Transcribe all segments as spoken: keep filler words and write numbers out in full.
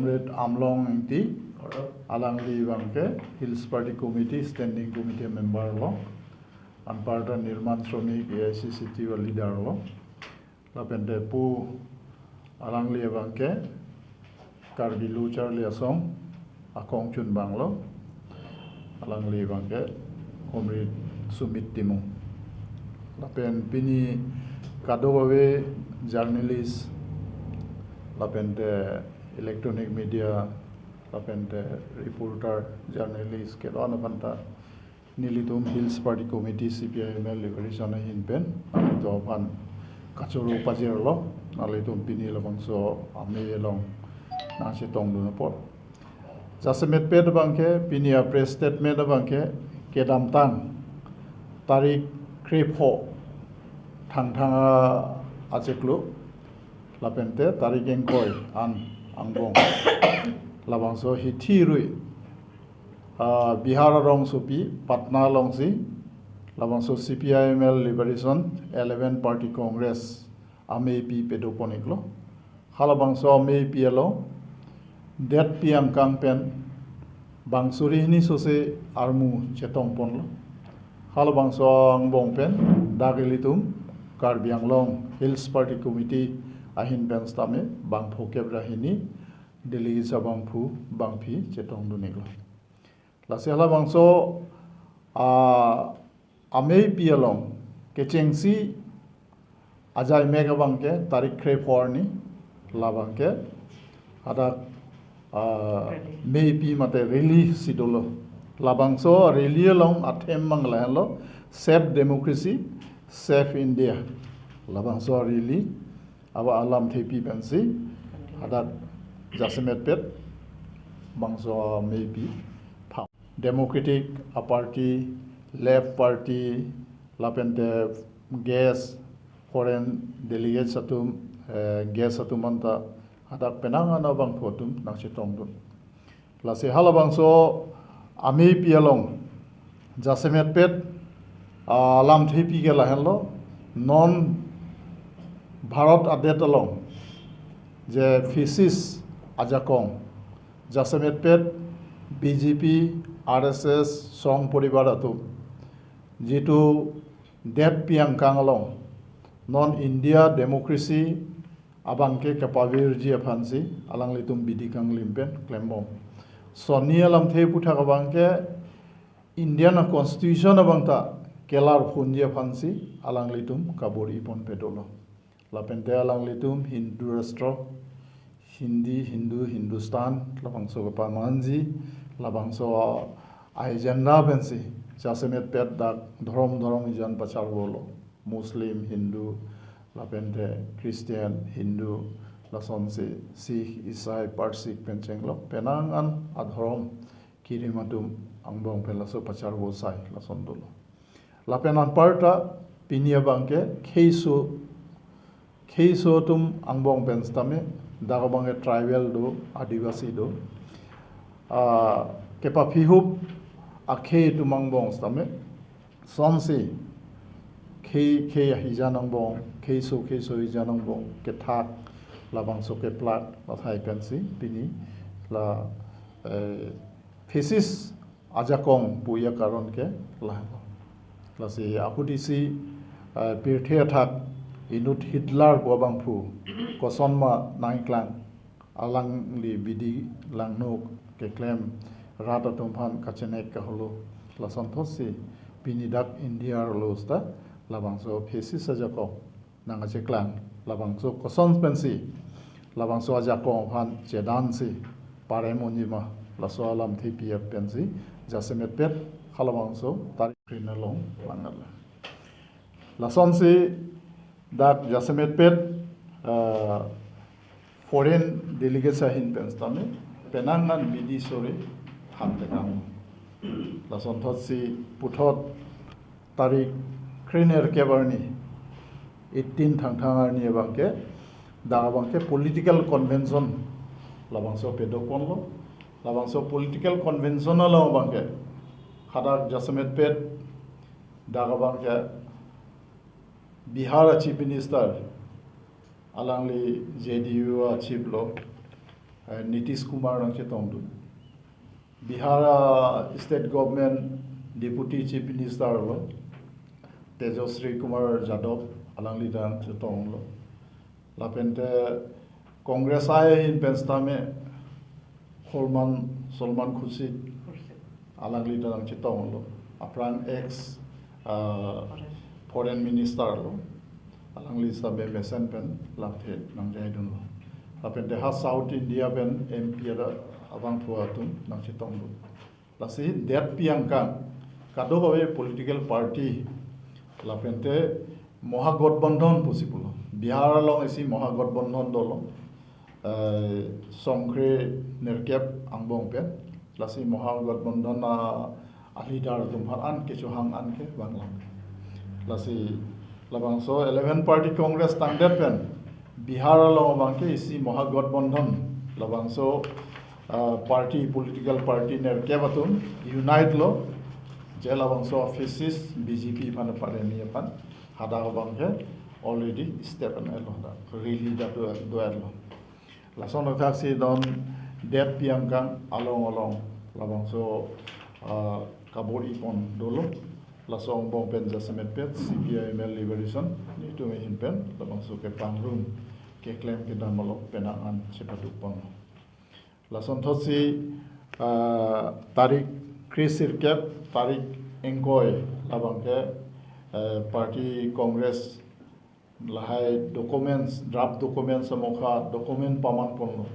Comrade Amlong Engti, alangli abangke Hills Party Committee, Standing Committee member lo, anparta Nirman Shramik A I C C T U leader lo, lapente pu alangli abangke Karbi Lo Charli Asong akongchunbang lo, alangli abangke Comrade Sumit Timung. Lapen pini kadokave journalist, lapente electronic media, lapente reporter, journalist, kedo-an aphanta nelitum Hills Party Committee C P I M L Liberation ahin pen, ito aphan kachoro pajirlo, nanglitum pini labangso amei along nangchetongdun apot. Jasemetpet abangke, pini a press statement abangke, kedamtang tarik krepho Thangthang a achiklo, lapente tarik ingkoi an angbong, labangso hithi rui, ah, Bihar arongsopi Patna alongsi labangso C P I M L Liberation eleven Party Congress ameipi pedopon-iklo. Halabangso ameipi along detpi angkang pen bang suri hini sose armu chetongponlo. Halabangso angbong pen dak ilitum Karbi Anglong Hills Party Committee ahin pen sitame bang phokep ra hini delegates abangphu bangphi chetongdun-iklo. Lasi halabangso, ah, ameipi along kechengsi ajai mek abangke tarik krepho arni, labangke hadak, ah, meipi mate rally si dolo. Labangso rally along a-theme abang lahenlo, Save Democracy, Save India. Labangso rally aba alamthepi pensi hadak jasemetpet bangso ameipi phang. Democratic a-party, Left Party, lapente guest, foreign delegates atum, eh, guest atum anta hadak penang an abangphu atum nangchetongdun. Lasi halabangso ameipi along jasemetpet, ah, alamthepi ke lahenlo, non Bharat adet along je fascist ajakong, jasemetpet B J P, R S S, Sangh Poribar atum jitu detpi angkang along non India democracy abangke kapavirji aphansi alanglitum bidi kanglim pen klembom. Sonni alamthe aputhak abangke Indian a-constitution abangta kelarphunji aphansi alanglitum kabor-ipon pedolo. Lapente alanglitum Hindu rashtra, Hindi, Hindu, Hindustan, labangso kepamanji, labangso a-agenda pensi jasemetpet dak dhorom dhorom ijan pacharvolo. Muslim, Hindu, lapente Christian, Hindu, lasonsi Sikh, Isai, Parsik pen chenglok penang an adhorom kirim atum angbong pen laso pacharvo sai lason dolo. Lapen anparta pini abangke kheiso, kheiso atum angbong pen sitame, dak abangke tribal do, Adivasi do. Ah, kepaphihup akhei atum angbong sitame, sonsi khei, khei ahijan angbong, kheiso, kheiso ahijan angbong kethak, labangso keplak, lahai pensi pini la, eh, fascist ajakong pu akaron ke lahenlo. Lasi ahut isi, eh, pirthe athak inut Hitler pu abangphu kosonma nangklang, alangli bidi langno keklem, rat atum aphan kachenek kaholo, lasonthotsi pini dak India arlo sita labangso fascist ajakong nangkacheklang, labangso koson pensi labangso ajakong aphan chedansi parem unji ma, laso alamthepi pensi jasemetpet halabangso tarik kre-en along langdetlo. Lasonsi dak jasemetpet, ah, foreign delegates ahin pen sitame penang an bidi sore thantekang. Lasonthotsi puthot tarik krenerkep arni, eighteen Thangthang arni abangke, dak abangke political convention labangso pedoponlo. Labangso political convention along abangke hadak jasemetpet dak abangke Bihar a Chief Minister, alangli J D U a Chief lo, eh, Nitish Kumar nangchetongdun. Bihar, ah, State Government Deputy Chief Minister lo, Tejashwi Kumar Yadav, alangli ta nangchetonglo. Lapente Congress ahin pen sitame Salman, Salman Khurshid, alangli ta nangchetonglo. Aphrang ex, ah, Foreign Minister lo. Alangli sitame mesen pen lamthe nangjaidunlo. Lapente ha South India pen M P ada abangphu atum nangchetongdun. Lasi detpi angkang kadokave political party lapente Mahagathbandhan pusi pulo. Bihar along isi Mahagathbandhan dolo. Eh, songkre nerkep angbong pen. Lasi Mahagathbandhan a, a leader atum aphan an kechohang an ke vanglang. Lasi labangso eleven party Congress tangdet pen Bihar along abangke isi Mahagathbandhan, labangso, ah, party, political party nerkep atum unite lo, je labangso fascist B J P aphan pareni aphan, hadak abangke already step an-et lo, hadak rally ta do, do-et lo. Lason athaksi non detpi angkang along along labangso, ah, kabor-ipon dolo. Laso angbong pen jasemet pet C P I M L Liberation nelitum ahin pen labangso kepangrum keklem kedam along penang an chepaduk pon. Lasonthotsi, ah, tarik kresirkep, tarik ingkoi labangke, eh, party Congress lahai documents, draft documents amokha document paman ponlo.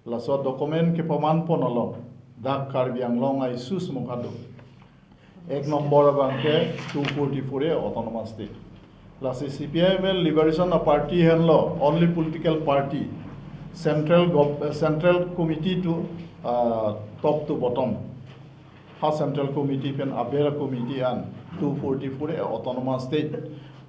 Laso document kepaman pon along dak Karbi Anglong a-issue amokha do. Ek nombor abangke two forty-four A Autonomous State. Lasi C P I M L Liberation a party henlo, only political party, central gov-, eh, central committee to, ah, top to bottom. Ha Central Committee pen aber committee an two forty-four A Autonomous State,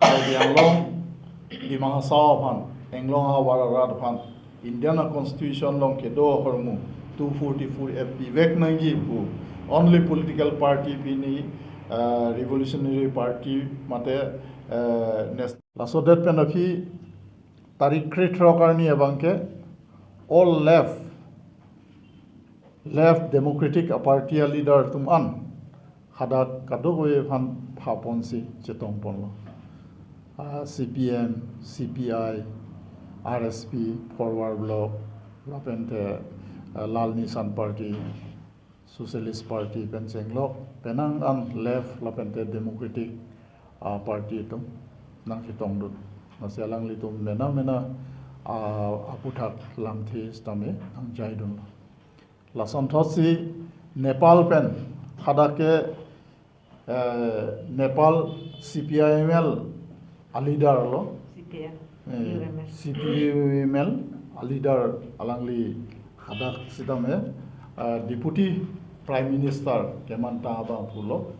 Karbi Anglong, Dima Hasao aphan, Anglong ahavar arat aphan, Indian a Constitution along kedo ahormu two forty-four A pivek nangji pu only political party pini, eh, revolutionary party mate, eh, nes-, laso det pen aphi tarik krethrok arni abangke all left, left democratic a party a leader atum an hadak kadokave aphan phaponsi chetong ponlo. Ah, C P M, C P I, R S P, Forward Bloc, lapente, ah, Lal Nishan Party, Socialist Party pen chenglok penang an left lapente democratic, ah, party atum nangchetongdun. Lasi alanglitum mena mena, ah, aputhak lamthe sitame nangjaidunlo. Lasonthotsi Nepal pen hadak ke, eh, Nepal C P I M L a leader lo. C P M, eh, U M L. C P U M L a leader alangli hadak sitame, eh, Deputy Prime Minister kemanta abangphu lo.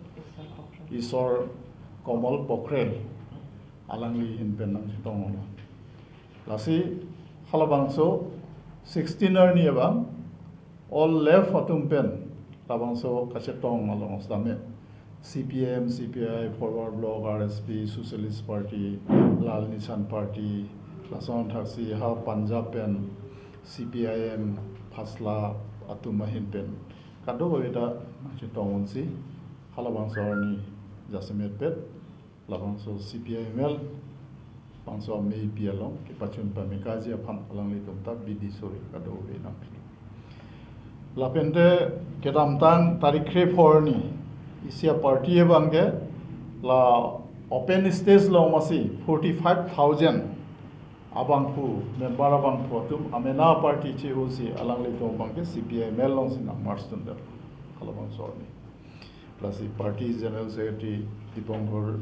Ishwar Pokhrel. Ishwar Komal Pokhrel alangli ahin pen nangchetonglo. Lasi halabangso sixteen arni abang all left atum pen labangso kachetong along sitame C P M, C P I, Forward Bloc, R S P, Socialist Party, Lal Nishan Party, lason thaksi ha Punjab pen C P I M, Fasla atum ahin pen kadokave ta nangchetong unsi halabangso arni jasemet pet labangso C P I M L bangso amei pi along kepachun pamekaji aphan alanglitum ta bidi sori kadokave nangpi. Lapente kedamtang tarik kre-pho arni isi a party abangke la open stage along masi forty-five thousand abangphu, member abangphu atum amena party che-osi alanglitum abangke C P I M L alongsi nang march tun det halabangso arni. Lasi party General Secretary Dipankar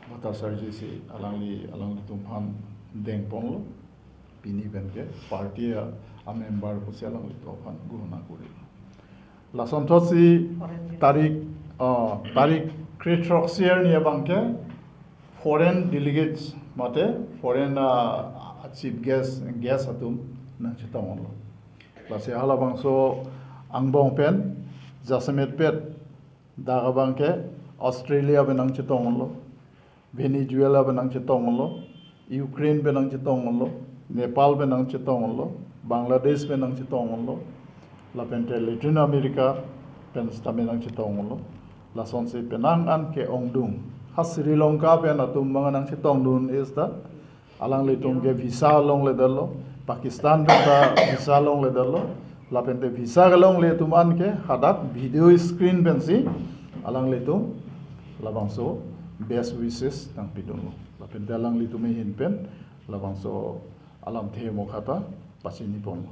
Bhattacharjee si alangli, alanglitum aphan dengponlo. Pini penke party a, a member pusi alanglitum aphan ghona kori. Lasonthotsi tarik, ah, tarik kre-throksi arni abangke foreign delegates mate foreign, ah, chief guest, guest atum nangchetonglo. Lasi halabangso angbong pen jasemet pet dak abangke Australia pen nangchetonglo, Venezuela pen nangchetonglo, Ukraine pen nangchetonglo, Nepal pen nangchetonglo, Bangladesh pen nangchetong unlo, lapen te Latin America pen sitame nangchetong unlo. Lasonsi penang an ke-ongdung. Ha Sri Lanka pen atum abang nangchetongdun seta alanglitum ke visa longledetlo, Pakistan pen ta visa longledetlo, lapen te visa kelongle atum an ke hadak video screen pensi alanglitum labangso best wishes nangpidunlo. Lapen te alanglitum ahin pen labangso alamthe mokha ta pachiniponlo.